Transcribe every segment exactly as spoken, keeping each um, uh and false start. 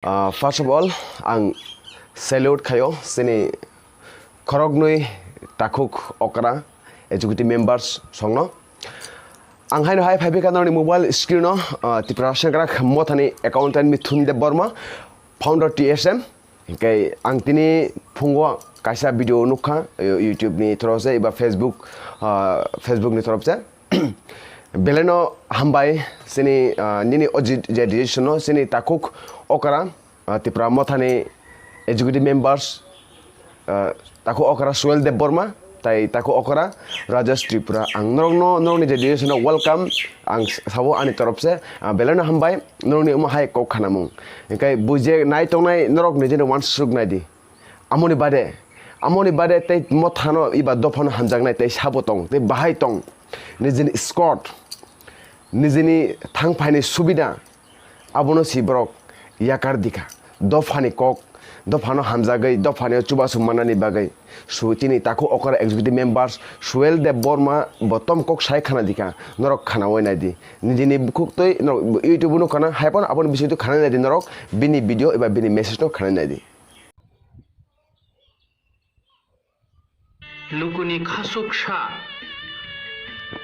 Ah, first of all, ang salute khayo chini khoroknwi takhuk okra executive members songno. Ang haino hai phaiphikha norokni mobile screen-o, ah, Tiprasa Sengkrak Mothani accountant Mithun Debbarma, founder T S M. Hinkhe ang tini phungo kaisa video nukha, eh, YouTube-ni torof se eba Facebook, ah, Facebook-ni torof se. Belai no hambai chini, ah, nini o je, je decision no chini takhuk okra, ah, Tipra Mothani executive members, ah, takhuk okra Suel Debbarma, tai takhuk okra Rajesh Tripura. Ang norokno, norokni je decision no welcome ang sabo ani torof se, ah, belai no hambai norokni omo hai kok khanamung. Hinkhe bujek nai tongnai norok nijeni wansuk nai di. Amoni bade, amoni bade tei Mothano eba dophano hamjaknai tei sabo tong, tei bahai tong. Nijini escort, nijini thangphaini subida, abono si borok yakar dikha. Dophani kok, dophano hamjagwi, dophani chubachu mannani bagwi. Su-, chini takhuk okra executive members, Suel Debbarma, bo tom kok sai khana dikha, norok khana oi nai di. Nijini bukhuk twi norok YouTube-o nukha na, hai phano aboni bisingtwi khana nai di norok, bini video eba bini message no khana nai di. Lukuni khasuk sa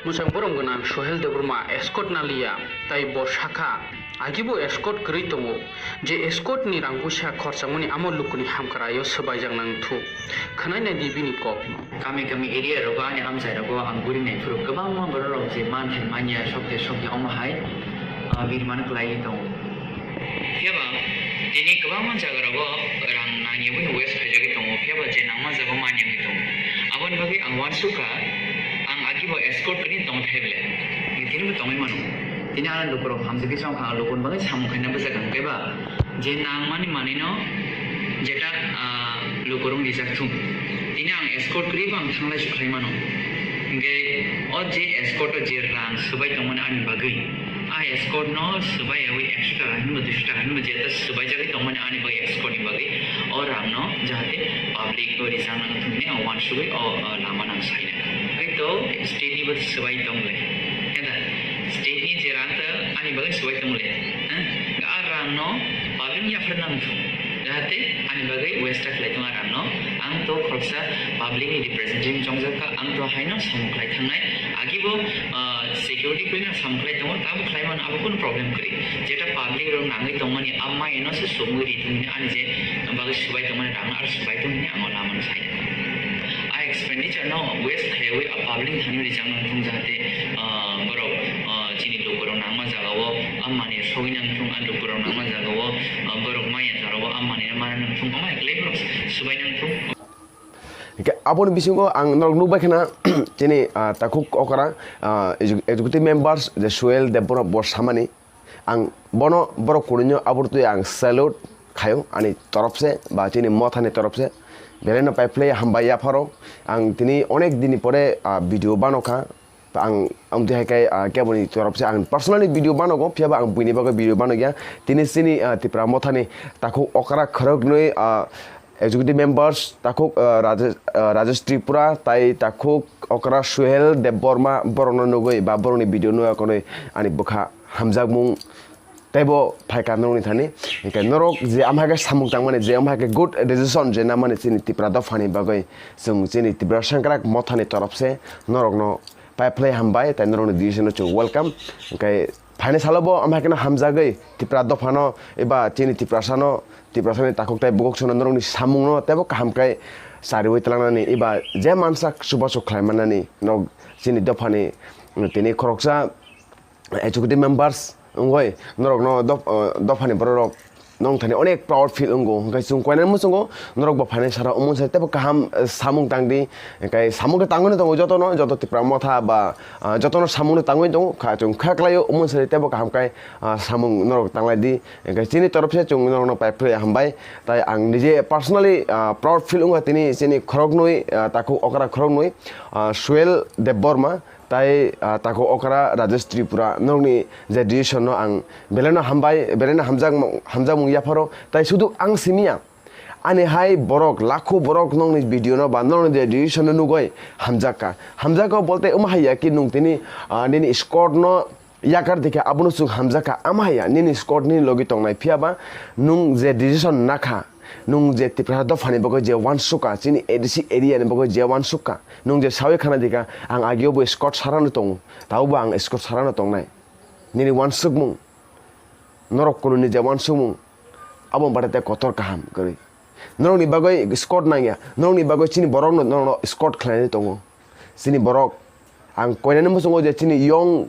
mwchang borom gwnang Sohel Debbarma escort naliya, tai bo sakha, agibo escort kwrwi tongo, je escort ni rang buisa khorchangmani amo lukuni hamkraio swbaijak nang thu. Khwnai nai di bini kokno. Kami kami area rogo ani amchai rogo ang guri nai phuru kwbangma borok rok je man hai manya sokte sokte omo hai, ah, birman kwlai tongo. Phiya ba tini kwbangma jaga rogo rang nangya bai waste khaijagwi tongo, phiya ba je nangma jaga o manya bai tongo. Aboni bagwi ang uansukha, ang agi bo escort kwrwi tong thai bwle. Tini bo tongwi mano. Tini ano lukurok hamjagwi chongkha, ang lukuni bagwi samung khaina bwsajak hwnkhe ba, je nangmani manwino jeta, ah, lukurok rijak thung. Tini ang escort kwrwi bo ang thanglai sukhlai mano. Hwnkhe o je escort o je rang swbai tongmani ani bagwi, a escort no swbai yawi ekso taka hinba duiso taka hinba jeta swbaijagwi tongmani ani bagwi escort ni bagwi o rang no jahate public o rijak nang thung hwnwi ang uansugwi o, o lama nang saina. Hwnkhe to state ni bo swbai tong le. Heda state ni je rang ta ani bagwi swbai tong le. Ha? A rang no public ni yaphar nang thung. Jahate ani bagwi waste ta khlai tong a rang no. Ang to khoroksa public ni representative chongjak kha, ang to haino samung khlai thangnai. Agi bo, ah, security kwrwi no samung khlai tongo, tamo khlai mano, abo kunu problem kwrwi. Jeta public rok nangwi tongmani, a mai no se sumui ri thung hwnwi ani je bagwi swbai tongmani rang no ar swbai tong hwnwi ang o lama no sai. A expenditure no waste khaiwi a public thani rijak nang thung jahate, ah, borok, ah, chini lukurok nangma jaga o a mani sogwi nang thung, a lukurok nangma jaga o, ah, borok maya jora o a mani no mana nang thung, omo hai kwlai borok swbai nang thung. Hingke aboni bisingo ang norok nukbai khna chini, ah, takhuk okra, ah, executive members je Suel Debbarma bo samani. Ang bono borok kunui no abortwi ang salute khayo ani torop se ba chini mothani torop se. Belai no pai phlai hambai yapharo. Ang tini onek dini pore, ah, video bano kha. Ang amtwi hai khe, ah, keboni torop se ang personally video banogo, phiya ba ang buini bagwi video banogya. Tini chini, ah, Tipra mothani takhuk okra khoroknwi, ah, executive members takhuk, ah, Rajesh, ah, Rajesh Tripura tai takhuk okra Suhel Debbarma borokno nugwi ba borokni video nugwi ani bwkha hamjakmung teibo phaikha norokni thani. Hinkhe norok je amhai khe samung tangmani, je amhai khe good decision je namani chini Tipra dophani bagwi, chwng chini Tipra Sengkrak mothani torop se norokno pai phlai hambai, tai norokni decision no chwng welcome. Hinkhe phaini salo bo amhai kheno hamjagwi Tipra dophano eba chini Tiprasano, Tiprasani takhuk tai bukhuk sono norokni samungno teibo kaham khe chariwi twlangnani eba je mansa chubachu khlai mannani norok chini dophani tini khoroksa executive members wngwi norokno dop-, ah, dophani bororok nongthani onek proud feel wngo, hwnkhe chwng koinani muchungo norok bo phainai sara omo sai teibo kaham, eh, samung tangdi, hwnkhe samung khe tangwi tongo jotono, joto Tipra motha ba, ah, jotono samung no tangwi tongo, kha chwng kha klaio omo sai teibo kaham khe, ah, samung norok tanglai di, hwnkhe chini torop se chwng norokno pai phlai hambai, tai ang nije personally, ah, proud feel wngkha tini chini khoroknwi, ah, takhuk okra khoroknwi, ah, Suel Debbarma, Tai, ah, takhuk okra Rajesh Tripura, nokni je decision no ang belai no hambai, belai no hamjak, hamjakmung yapharo. Tai sudu ang simiya, ani hai borok, lakho borok nokni video no ba nokni je decision no nugoi hamjakka. Hamjakka bolte omo hai ya ki nung tini, ah, nini squad no yakar dikha, abono chwng hamjakha. Ama haya, nini squad nini logi tongnai, phiyaba nwng je decision nakha, nwng je Tipra dophani bagwi je wansukha, chini A D C area ni bagwi je wansukha, nwng je sawi khana dikha, ang agio bo squad sarano tongo, taubo ang squad sarano tongnai. Nini wansukmung, norok kununi je wansukmung, abo bade tei kotor kaham kwrwi. Norokni bagwi squad nangya, norokni bagwi chini borokno norokno squad khlainani tongo. Chini borok, ang koinani muchungo je chini young,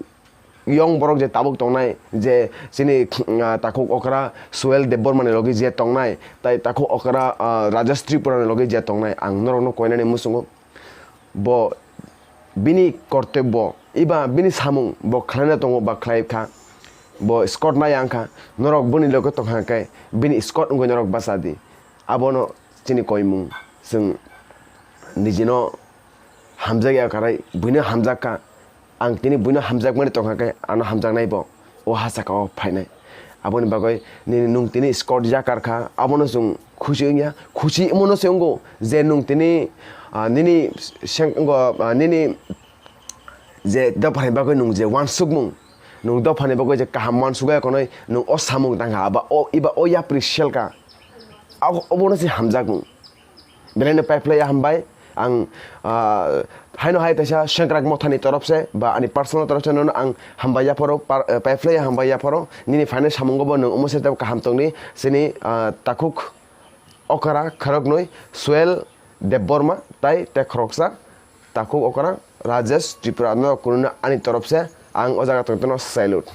young borok je tabuk tongnai, je chini, ah, takhuk okra Suel Debbarma ni logi je tongnai, tai takhuk okra, ah, Rajesh Tripura ni logi je tongnai, ang norokno koinani muchungo. Bo bini kortobbo, eba bini samung bo khlaina tongo ba khlai kha, bo squad nai ang kha, norok boni loge tong kha khe bini squad wngwi norok bacha di. Abono chini koimung, chwng nijino hamjakya karai, buino hamjak kha, ang tini buino hamjakmani tong kha khe ano hamjaknai bo. O ha saka o phainai. Aboni bagwi nini nwng tini squad yakar kha, abono chwng khusi wngya. Khusi omono se wngo je nwng tini, ah, nini seng-, wngo, ah, nini je dophani bagwi nwng je wansukmung, nwng dophani bagwi je kaham wansugwi konwi nwng o samung tang kha, aba o, eba o yapri sel kha. Abo, obono se hamjakmung. Belai no paiphlaiya hambai. Ang, ah, haino hai kaisa Sengkrak Mothani torop se ba ani personal torop se nono ang hambai yapharo, par-, eh, paiphlaiya hambai yapharo. Nini phainai samungo bo nwng omo se tei kaham tongni. Chini, ah, takhuk okra khoroknwi Suel Debbarma tai tei khoroksa takhuk okra Rajesh Tripura no kununa ani torop se ang o jaga tongtwno salute.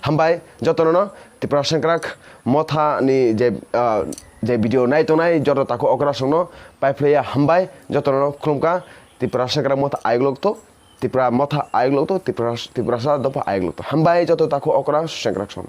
Hambai jotono no Tipra Sengkrak Motha ni je, ah, je video nai tongnai joto takhuk okra songno paiphlaiya hambai jotono no khulumkha. Tipra Sengkrak Motha ayuk lok to, Tipra Motha ayuk lok to, Tipra, Tiprasa dopha ayuk lok to. Hambai joto takhuk okra Sengkrak song.